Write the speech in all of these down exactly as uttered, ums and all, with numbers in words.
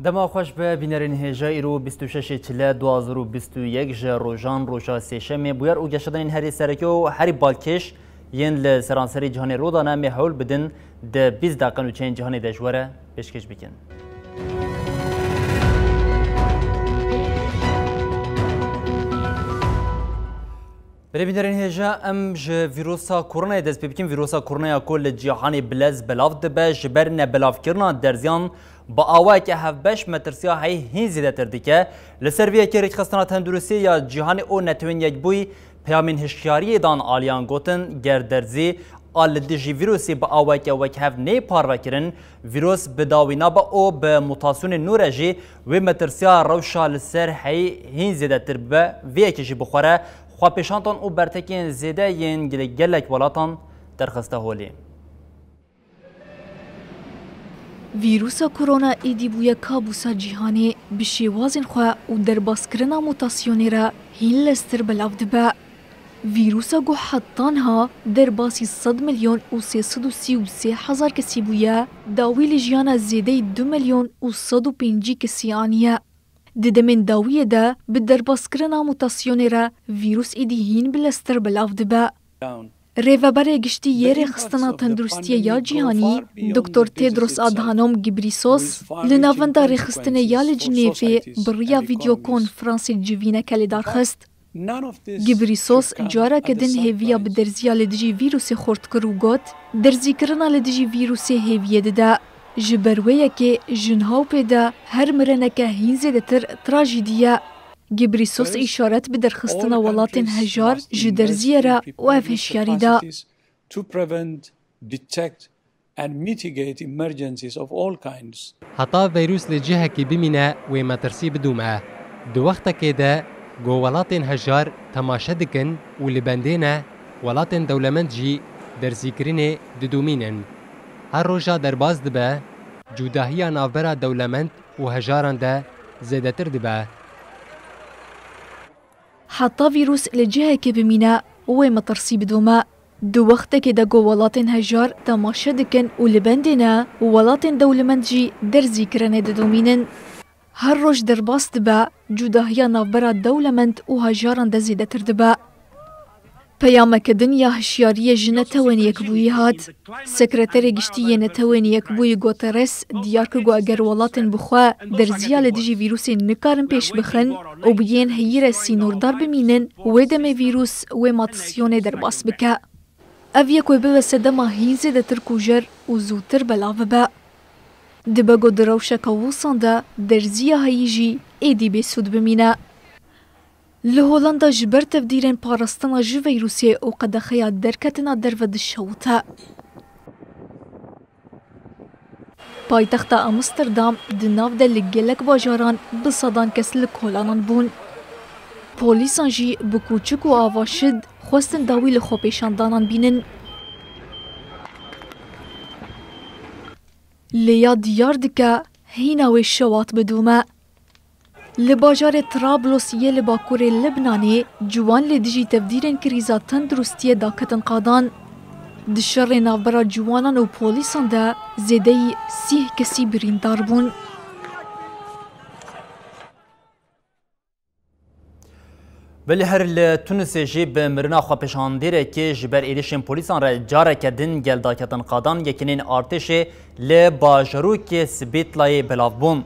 Dema xweş be, bînerên hêja, îro bîst û şeş Çile du hazar û bîst û yek ji rojan roja sêşemê, bûyer û geşedanên herî sereke û herî balkêş yên li seranserî cîhanê rû dane, em ê hewl bidin di bîst deqe nûçeyên cîhanê de ji we re pêşkêş bikin. Belê bînerên hêja, em ji vîrusa koronayê dest pê bikin. Vîrusa koronaya ku li cîhanê bilez belav dibe, ji ber nebelavkirina derziyan bi awayeke hevbeş metirsiya heyî hîn zêdetir dike. Li ser vê yekê Rêkxistina Tenduristiyê ya Cîhanê û Netewên Yekbûyî peyamên hişyariyê dan aliyan gotin, ger derzî a li dijî vîrusê bi awayeke wekhev neyê parvekirin, vîrus bi dawî nabe û bi mutasyonên nû re jî wê metirsiya rewşa li ser heyî hîn zêdetir bibe. Vê yekê jî bi xwe re xwepêşandan û bertekên zêde yên li gelek welatan derxiste holê. Vîrusa korona êdî bûye kabûsa cîhanê, bi şêwazên xwe û derbaskirina mutasyonê re hîn leztir belav dibe. Vîrusa ku heta niha derbasî sed milyon û sê sed û sî û sê hezar kesî bûye, dawî li jiyana zêdeyî du milyon û sed û pêncî kesî aniye. Di demên dawiyê de bi derbaskirina mutasyonê re vîrus êdî hîn bileztir belav dibe. Rêveberê Giştî yê Rêxistina Tenduristiyê ya Cîhanî, Doktor Tedros Adhanom Ghebreyesus, li navenda rêxistinê ya li Cinêvê bi riya vîdyokonferansê civîneke li dar xist. Ghebreyesus careke din hêviya bi derziya li dijî vîrusê xurt kir û got, derzîkirina li dijî vîrusê hêviyê dide. Ji ber wê yekê ji niha û pê de her mirineke hîn zêdetir trajîdî ye. Ghebreyesus îşaret bi derxistina welatên hejar ji derziyê re û ev hişyarî da. Heta vîrus li cihekî bimîne, wê metirsî bidome. Di wextekê de ku welatên hejar temaşe dikin û li bendê ne, welatên dewlemend jî derzîkirinê didomînin. Her roja derbas dibe, cudahiya navbera dewlemend û hejaran de zêdetir dibe. Heta vîrus li cihekê bimîne, wê metirsî bidome. Di wextekê de ku welatên hejar temaşe dikin û li bendê ne, welatên dewlemend jî derzîkirinê didomînin. Her roj derbas dibe, cudahiya navbera dewlemend û hejaran de zêdetir dibe. Peyameke din ya hişyariyê ji Netewên Yekbûyî hat. Sekreterê Giştî yê Netewên Yekbûyî Guterres diyar kir ku eger welatên bi xwe derziya li dijî vîrusê nikarin pêş bixin û bi yên heyî re sînordar bimînin, wê demê vîrus wê matasyonê derbas bike. Ev yek wê bibe sedema hîn zêdetir kujer û zûtir belav bibe. Dibe ku di rewşeke wisan de derziya heyî jî êdî bêsûd bimîne. Li Holanda ji ber tevdîrên parastina ji vîrusê û qedexeya derketina derve dişewite. Paytexta Amsterdam di nav de li gelek bajaran bi sedan kes li kolanan bûn. Polîsan jî bi kûçik û ava şid xwestin dawî li xwepêşandanan bînin. Lê ya diyar dike hîna wê şewat bidome. Li bajarê Trablos yê li bakurê Libnanê ciwan li dijî tevdîrên krîza tenduristiyê daketin qadan. Di şerê navbera ciwanan û polîsan de zêdeyî sîh kesî birîndar bûn. Belê her li Tunisê jî bi mirina xwepêşandêrekê ji ber êrişên polîsan re careke din gel daketin qadan, yekîneyên artêşê li bajarokê Sibêtlayê belav bûn.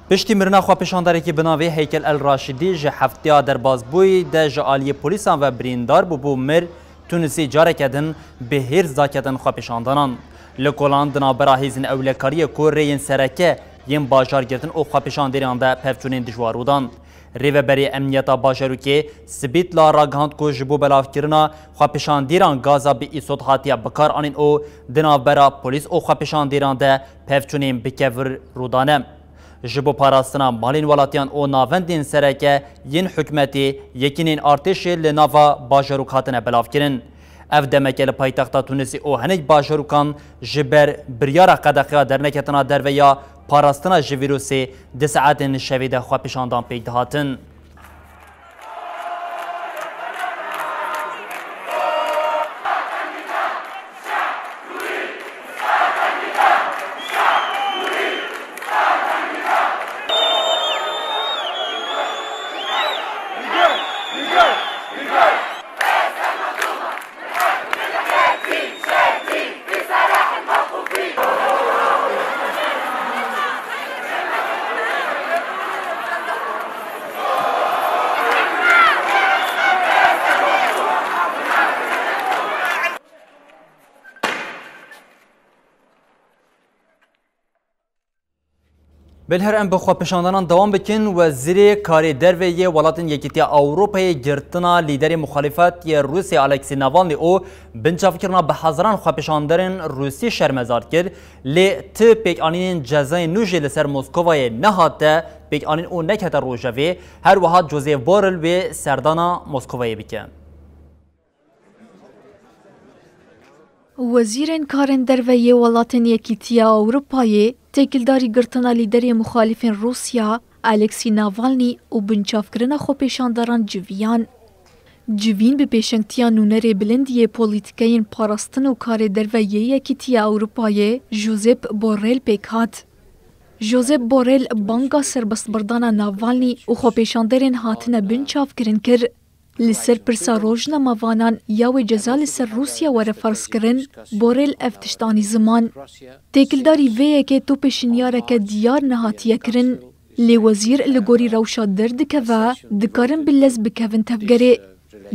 Piştî mirina xwepêşandarekî bi navê Heykel El Raşidî ji hefteya derbasbûyî de ji aliyê polîsan ve birîndar bûbû mir, Tunisî careke din bi hêrs daketin xwepêşandanan. Li kolan di navbera hêzên ewlekariyê ku rêyên sereke yên bajar girtin û xwepêşandêriyan de pevçûnên dijwar rû dan. Rêveberê Emniyeta Bajarokê Sibîtla ragihand ku ji bo belavkirina xwepêşandîran gaza bi îsot hatiye bikaranîn û di navbera polîs û xwepêşandîran de pevçûnên bi kevir rû dane. Ji bo parastina malên welatiyan û navendên sereke yên hikûmetê, yekînên artêşê li nava bajarok hatine belavkirin. Ev demeke li paytexta Tunisê û hinek bajarokan ji ber biryara qedexeya derneketina derve ya parastina ji vîrusê di saetên şevê de xwepêşandan pêk dihatin. Belher em bi xwepêşandanan dewam bikin. Wezîrê Karê Derve yê Welatên Yekîtiya Ewropayê girtina lîderê muxalîfet yê Rûsya Alexî Navalnî û binçavkirina bi hezaran xwepêşanderên Rûsî şermezar kir, lê ti pêkanînên cezayên nû jî li ser Moskovayê nehate pêkanîn û nekete rojevê. Her wiha Josep Borrell wê serdana Moskovayê bike. Wezîrên Karên Derve yê Welatên Yekîtiya Ewropayê têkildarî girtina lîderê muxalîfên Rûsya Alexî Navalnî û binçavkirina xwepêşandaran civiyan. Civîn bi pêşengtiya nûnerê bilind yê polîtîkeyên parastin û karê derve yê Yekîtiya Ewropayê Josep Borrell pêk hat. Josep Borrell banga serbestberdana Navalnî û xwepêşanderên hatine binçavkirin kir. Li ser pirsa rojnamevanan ya wê ceza li ser Rûsya were ferzkirin, Borrell ev tişt anî ziman. Têkildarî vê yekê tu pêşinyareke diyar nehatiye kirin, lê wezîr li gorî rewşa derdikeve, dikarin bi lez bikevin tevgerê.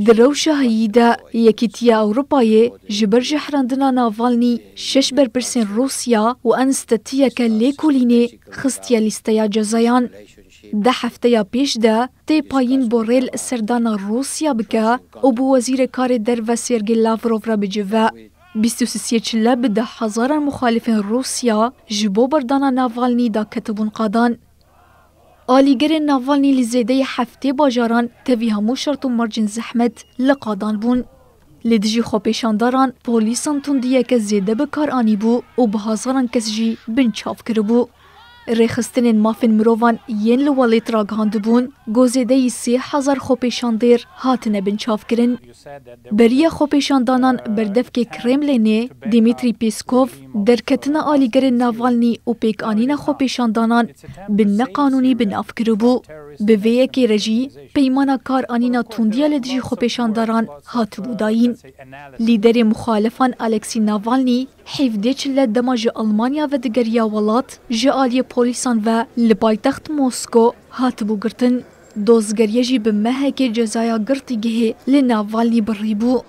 Di rewşa heyî de, Yekîtiya Ewropayê ji ber jêhrandina Navalnî şeş berpirsên Rûsya û enstetiyeke lêkolînê xistiye lîsteya cezayan. Di hefteya pêş de tê payîn Borrell serdana Rûsya bike û bi Wezîrê Karê Derve Sergey Lavrov re bicive. Bîst û sisê çile bi deh hezaran muxalîfên Rûsya ji bo berdana Navalnî daketibûn qadan. Alîgirên Navalnî li zêdeyî heftê bajaran tevî hemû şert û mercên zehmet li qadan bûn. Li dijî xwepêşandaran polîsan tundiyeke zêde bi kar anîbû û bi hezaran kes jî binçav kiribû. Rêxistinên mafên mirovan yên li welêt ragihandibûn ku zêdeyî sê hezar xwepêşandêr hatine binçavkirin. Beriya xwepêşandanan berdevkê Kremlênê Dmitry Peskov derketina alîgerên Navalnî û pêkanîna xwepêşandanan bi neqanûnî bi nav kiribû. Bi vê yekê re jî peymana kar anîna tundiya li dijî xwepêşandaran hatibû dayîn. Lîderê muxalefan Alexî Navalnî hevdeh çile dema ji Almanya vedigeriya welat, ji aliyê polîsan ve li paytext Mosko hatibû girtin. Dozgeriya jî bi mehekê cezaya girtîgehê li Navalnî birî bû.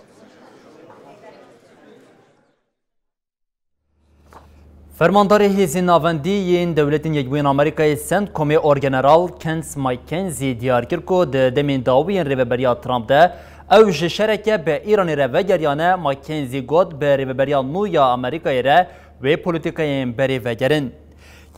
Fermandarê Hêzên Navendî yên Dewletên Yekbûyên Amerîkayê, CENTCOMê Orgeneral Kenneth McKenzie diyar kir ku di demên dawî yên Rêveberiya Trump de ew ji şereke bi Îranê re vegeriyane, McKenzie got, bi Rêveberiya nû ya Amerîkayê re wê polîtîkayên berê vegerin.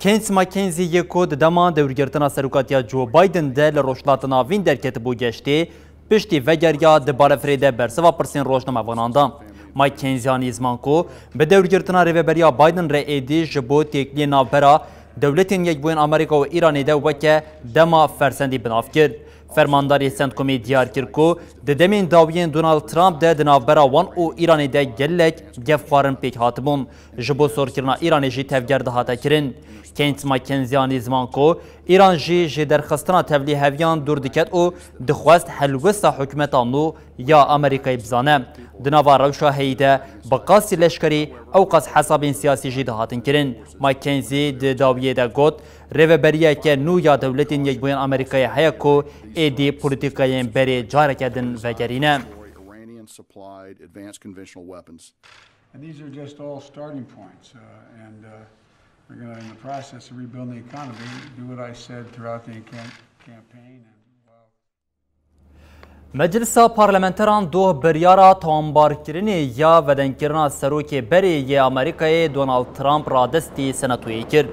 Kenneth McKenzie yê ku di dema dewrgirtina serokatiya Joe Biden de li Rojhilata Navîn derketibû geştê, piştî vegeriya di balefirê de bersiva pirsên rojnamevanan da. McKenzie anî ziman ku bi dewrgirtina rêveberiya Biden re êdî ji bo têkiliyên navbera Dewletên Yekbûyên Amerîka û Îranê de weke dema fersendî bi nav kir. Fermandarê CENTCOMê diyar kir ku di demên dawiyên Donald Trump de di navbera wan û Îranê de gelek gefxwarin pêk hatibûn. Ji bo sorkirina Îranê jî tevger dihate kirin. Kenneth McKenzie anî ziman ku Îran jî ji derxistina tevlîheviyan dûr diket û dixwest helwesta hikûmeta nû ya Amerîkayê bizane. Di nava rewşa heyî de bi qasî leşkerî ew qas hesabên siyasî jî dihatin kirin. McKenzie di dawiyê de got, rêveberiyeke nû ya Dewletên Yekbûyên Amerîkayê heye ku êdî polîtîkayên berê careke din vegerîne. Iranian supplied advanced conventional weapons. And these are just all starting points, uh, and, uh, we're gonna, in the process of rebuilding the economy, do what I said throughout the encamp-, campaign and Meclisa Parlamenteran doh biryara tawanbarkirinê ya vedengkirina serokê berê yê Amerîkayê Donald Trump radestî Senatoyê kir.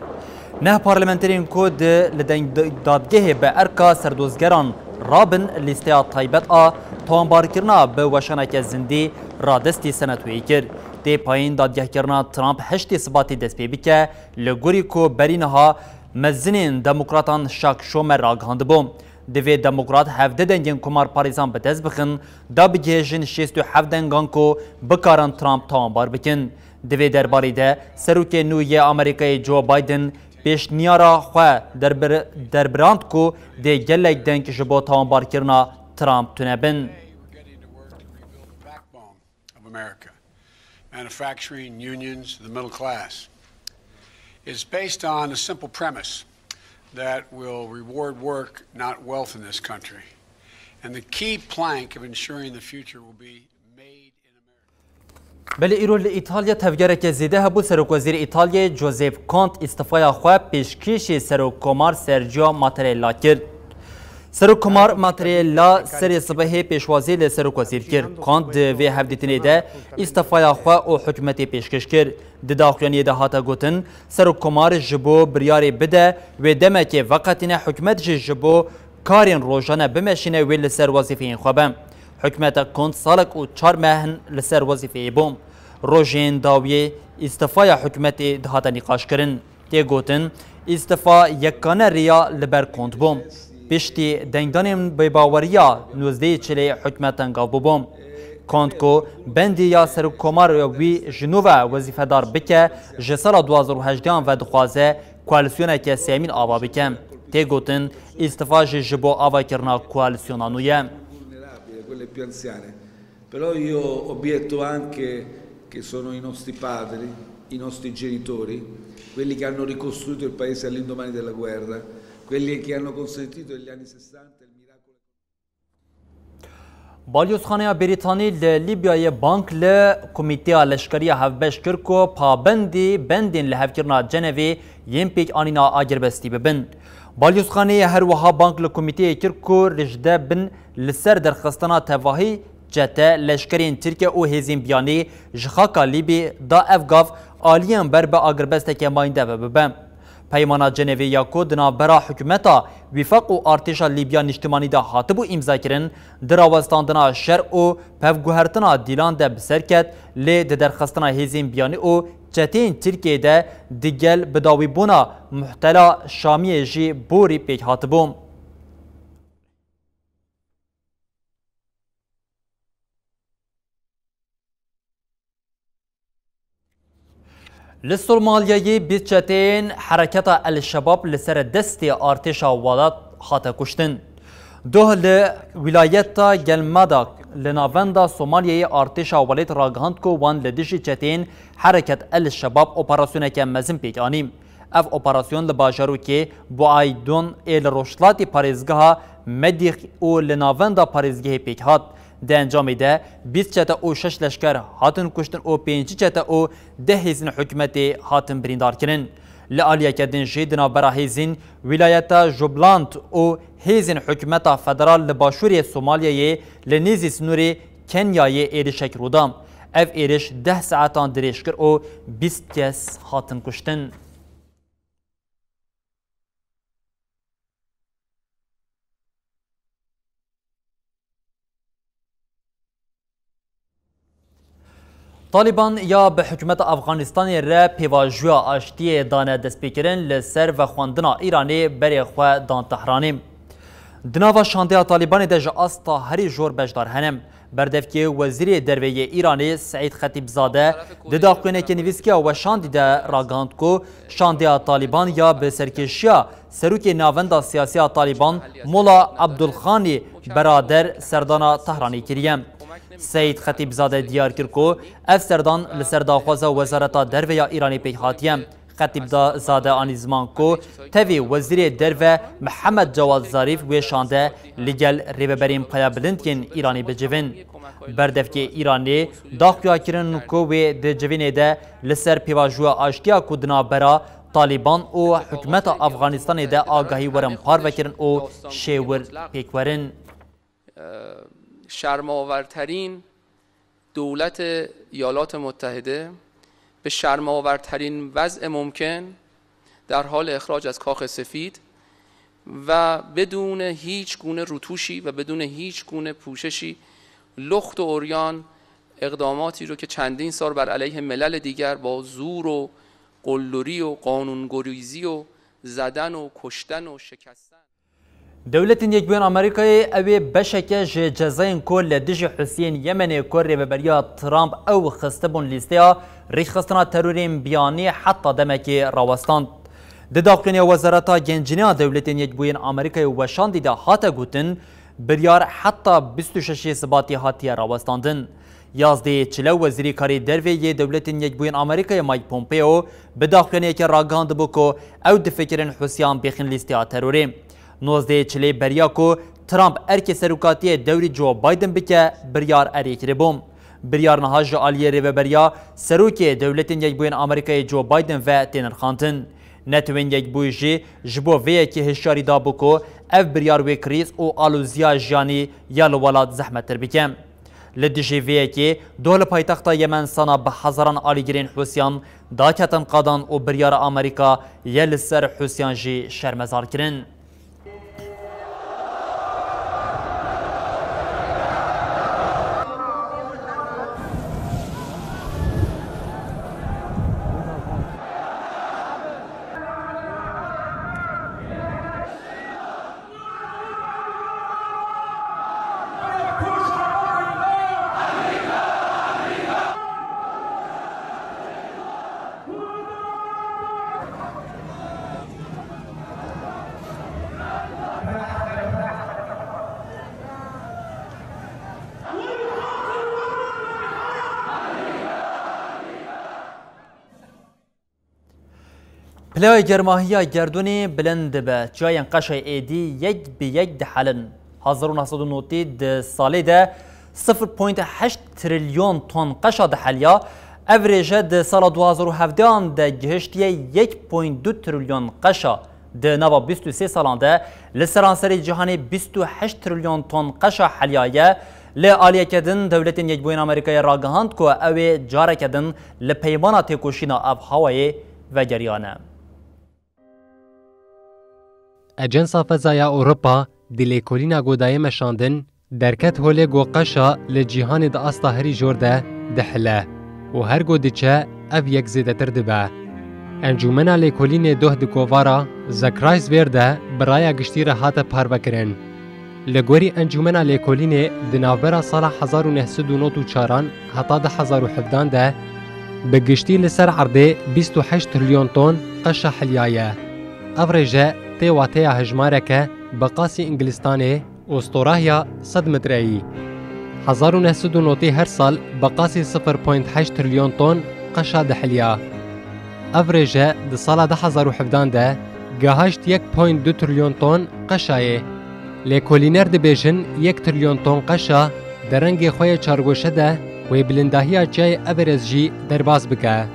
Neh parlamenterên ku di li deng dadgehê bi erka serdozgeran rabin lîsteya taybet a tawanbarkirina bi weşaneke zindî radestî Senatoyê kir. Tê payîn dadgehkirina Trump heştê Sibatê dest pê bike, li gorî ku berî niha mezinên demokratan şak şomer ragihandibû. Divê demokrat hevdeh dengên komarparêzan bi dest bixin, da bigihêjin şêst û heft dengan ku bikarin Trump tawanbar bikin. Di vê derbarî de serokê nû yê Amerîkayê Joe Biden pêşniyara xwe derbir-, derbirand ku dê gelek deng ji bo tawanbarkirina Trump tune bin. Of America, manufacturing, unions, the middle class. It's based on a simple premise that will reward work, not wealth in this country. And the key plank of ensuring the future will be made in America. Belê îro li Îtalya tevgereke zêde hebû. Serokwezîrê Îtalyayê Joseph Conte îstifaya xwe pêşkêşî Serokkomar Sergio Mattarella kir. Serokkomar Mattarella serê sibehê pêşwazî li Serokwezîr kir. Conte di vê hevdîtinê de îstifaya xwe û hikûmetê pêşkêş kir. Di daxuyaniyê de hate gotin, Serokkomar ji bo biryarê bide wê demekê veqetîne, hikûmet jî ji bo karên rojane bimeşîne wê li ser wezîfeyên xwe be. Hikûmeta Conte salek û çar meh in li ser wezîfeyê bû. Rojên dawiyê îstifaya hikûmetê dihate nîqaşkirin. Tê gotin, îstifa yekane riya li ber Conte bû. Piştî dengdanên bêbaweriya nozdehê Çilê hikûmet tengav bûbû. Conte ku bendî ya serokkomar wî ji nû ve wezîfedar bike, ji sala du hazar û hejdeh ve dixwaze koalîsyoneke sêyemîn ava bike. Tê gotin, îstifa jî ji bo avakirina koalîsyona nû ye. Però io obietto anche che sono i nostri padri, i nostri genitori, quelli che hanno ricostruito il paese all'indomani della guerra, quelli che hanno consentito negli anni sessanta il miracolo. Balyozxaneya Brîtanî li Lîbyayê bang li Komîteya Leşkeriya Hevbeş kir ku pabendî bendên lihevkirina Cenevê yên pêkanîna agirbestî bibin. Balyozxaneyê her wiha bang li komîteyê kir ku rêjde bin li ser derxistina tevahî çete, leşkerên Tirkiye û hêzên biyanî ji xaka Lîbî da ev gav aliyên ber bi agirbesteke mayînde ve bibe. Peymana Cenevê ya ku di navbera hikûmeta Wîfaq û artêşa Lîbya Nîştimanî de hatibû îmzakirin, di rawestandina şer û pevguhertina dîlan de bi ser ket, lê di derxistina hêzên biyanî û çeteyên Tirkiyeyê de digel bidawîbûna muhtela Şamiyê jî borî pêk hatibû. Li Somalyayê bîst çeteyên Hereketa El Şebab li ser destê artêşa welat hate kuştin. Doh li wîlayeta Gelmada li navenda Somalyayê artêşa welêt ragihand ku wan li dijî çeteyên Hereket El Şebab operasyoneke mezin pêk anî. Ev operasyon li bajarokê Buaydon ê li rojhilatê parêzgeha Medîx û li navenda parêzgehê pêk hat. Di encamê de bîst çete û şeş leşker hatin kuştin û pêncî çete û deh hêzên hikûmetê hatin birîndarkirin. Li aliyeke din jî di navbera hêzên wîlayeta Jubland û hêzên hikûmeta federal li başûrê Somalyayê li nêzî sinûrê Kenyayê êrişek rû da. Ev êriş deh saetan dirêj kir û bîst kes hatin kuştin. Talîban ya bi hikûmeta Afganistanê re pêvajoya aştiyê dane destpêkirin li ser vexwendina Îranê berê xwe dan Tehranê. Di nava şandeya Talîbanê de ji asta herî jor beşdar hene. Berdevkê Wezîrê Derve yê Îranê Seîd Xetîbzade di daxuyaneke nivîskiya weşandî de ragihand ku şandeya Talîban ya bi serkêşiya serokê navenda siyasî ya Talîban Mola Abdulxanî Berader serdana Tehranê kiriye. Seîd Xetîbzade diyar kir ku ev serdan li ser daxwaza Wezareta Derve ya Îranê pêk hatiye. Xetîbzade anî ziman ku tevî Wezîrê Derve Mihemed Cewad Zarîf wê şande li gel rêveberên payebilind yên Îranê bicivin. Berdevkê Îranê da xuyakirin ku wê di civînê de li ser pêvajoya aştiya ku di navbera Talîban û hikûmeta Afganistanê de agahî werin parvekirin û şêwir pêk werin. Uh, شرم‌آورترین دولت ایالات متحده به شرم‌آورترین وضع ممکن در حال اخراج از کاخ سفید و بدون هیچ گونه رتوشی و بدون هیچ گونه پوششی، لخت و عریان، اقداماتی رو که چندین سال بر علیه ملل دیگر با زور و قلدری و قانون‌گریزی و زدن و کشتن و شکستن. Dewletên Yekbûyên Amerîkayê ew ê beşeke ji cezayên ku li dijî Husiyên Yemenê ku rêveberiya Trump ew xistibûn lîsteya rêxistina terorên biyanî heta demekê rawestand. Di daxuyaniya Wezareta Gencîneya Dewletên Yekbûyên Amerîkayê weşandî de hate gotin, biryar heta bîst û şeş Sibatê hatiye rawestandin. Yazdê Çile wezîrê karê derve yê Dewletên Yekbûyên Amerîkayê Mike Pompeo bi daxuyaniyekê ragihandibû ku ew difikirin Husiyan bêxin lîsteya terorê. Nozdê Çilê beriya ku Trump erkê serokatiyê dewrî Joe Biden bike, biryar erê kiribû. Biryar niha ji aliyê rêveberiya serokê Dewletên Yekbûyên Amerîkayê Joe Biden ve tê nirxandin. Netewên Yekbûyî jî ji bo vê yekê hişyarî dabû ku ev biryar wê krîz û aloziya jiyanî ya li welat zehmettir bike. Li dijî vê yekê, doh li paytexta Yemen Sana bi hezaran alîgirên Hûsiyan daketin qadan û biryara Amerîka ye li ser Hûsiyan jî şermezar kirin. Pileya germahiya gerdûnê bilind dibe, çiyayên qeşa êdî yek bi yek dihelin. Hezar û neh sed û notî di salê de sifir point heşt trilyon ton qeşa diheliya, ev rêje di sala du hazar û hevdehan de gihiştiye yek point du trilyon qeşa. Di nava bîst û sê salan de li seranserê cîhanê bîst û heşt trilyon ton qeşa heliyaye. Li aliyeke din, Dewletên Yekbûyên Amerîkayê ragihand ku ew ê careke din li peymana têkoşîna avhewayê vegeriyane. Ajansa Fezaya Ewropa di lêkolîna ku dayê meşandin derket holê ku qeşa li cîhanê di asta herî jor de dihile û her ku diçe ev yek zêdetir dibe. Encûmena Lêkolînê doh di kovara The Christ Fair de bi raya giştî re hate parvekirin. Li gorî Encûmena Lêkolînê di navbera sala hezar û neh sed û nod û çaran heta du hezar û hevdehan de bi giştî li ser erdê bîst û heşt trilyon ton qeşa heliyaye. Ev rêje tê wateya hejmareke bi qasî Îngilistanê, Ustorahya sed metreyî. Hezar û neh sed û notî her sal bi qasî sifir point heşt trilyon ton qeşa dihiliya. Ev rêje di sala du hezar û hevdehan de gihaşt yek point du trilyon ton qeşayê. Lêkolîner dibêjin yek trilyon ton qeşa di rengê xwe yê çargoşe de wê bilindahiya çiyayê Everest jî derbas bike.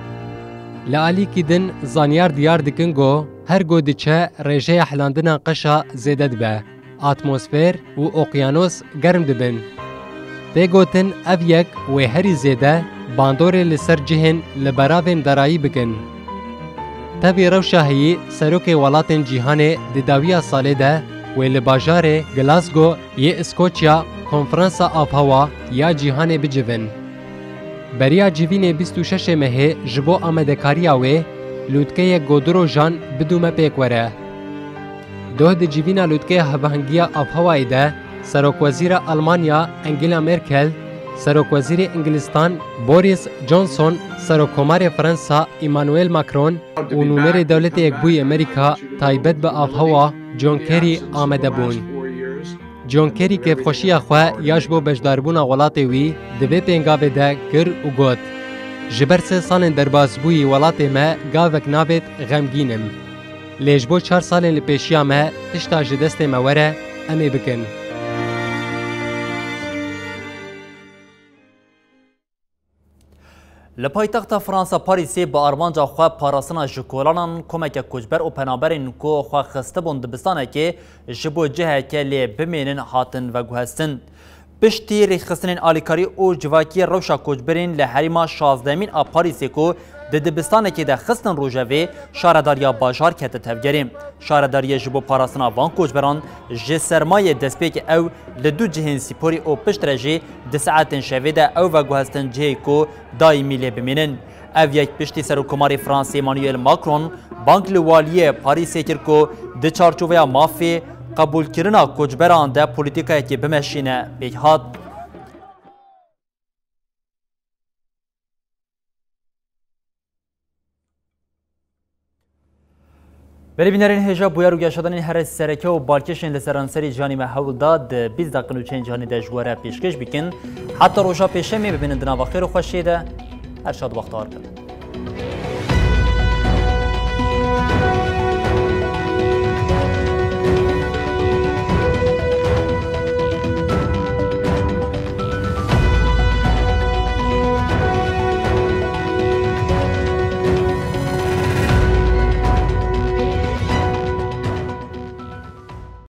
Li alîkî din zanyar diyar dikin ku her ku diçe rêjeya hilandina qeşa zêde dibe. Atmosfer û oqyanos germ dibin. Tê gotin ev yek wê herî zêde bandorê li ser cihên li beravên derayî bikin. Tevî rewşa heyî serokê welatên cîhanê di dawiya salê de wê li bajarê Glasgow yê Îskoçya konferansa avhewa ya cîhanê bicivin. Beriya civînê bîst û şeşê mehê ji bo amadekariya wê lûtkeyek ku du rojan bidûme pêk were. Doh di civîna lûtkeya hevahengiya avhewayê de Serokwezîra Almanya Angela Merkel, Serokwezîrê Îngilistan Boris Johnson, Serokkomarê Fransa Emmanuel Macron û nûnerê Dewletê Yekbûyî Amerîka taybet bi avhewa John Kerry amade bûn. John Kerry kêfxweşiya xwe ya ji bo beşdarbûna welatê wî di vê pêngavê de kir û got, "Ji ber sê salên derbasbûyî welatê me gavek navêt xemgîn im. Lê ji bo çar salên li pêşiya me tişta ji destê me were, em ê bikin." Li paytexta Fransa Parîsê bi armanca xwe parastina ji kolanan komeke koçber û penaberên ku xwe xistibûn dibistanekê ji bo ciheke lê bimênin hatin veguhestin. Piştî rêxistinên alîkarî û civakî rewşa koçberên li herêma şazdehemîn a Parîsê ku di dibistanekê de xistin rojevê, şaredariya bajar kete tevgerê. Şaredariyê ji bo parastina van koçberan ji sermayê destpêkê ew li du cihên sîporî û piştre jî di saetên şevê de ew veguhestin cihê ku daîmî lê bimînin. Ev yek piştî Serokkomarê Fransê Emmanuel Macron bang li waliyê Parîsê kir ku di çarçoveya mafê qebûlkirina koçberan de polîtîkayekê bimeşîne pêk hat. Belê bînerên hêja, bûyer û geşedanên here sereke û balkêşên li seranserî cîhanê me hewl da di bîst deqin û çend cîhanê de ji we re pêşkêş bikin. Heta roja pêşemê bibînin di nava xêr û xweşiyê de. Her şad û bextewar bin.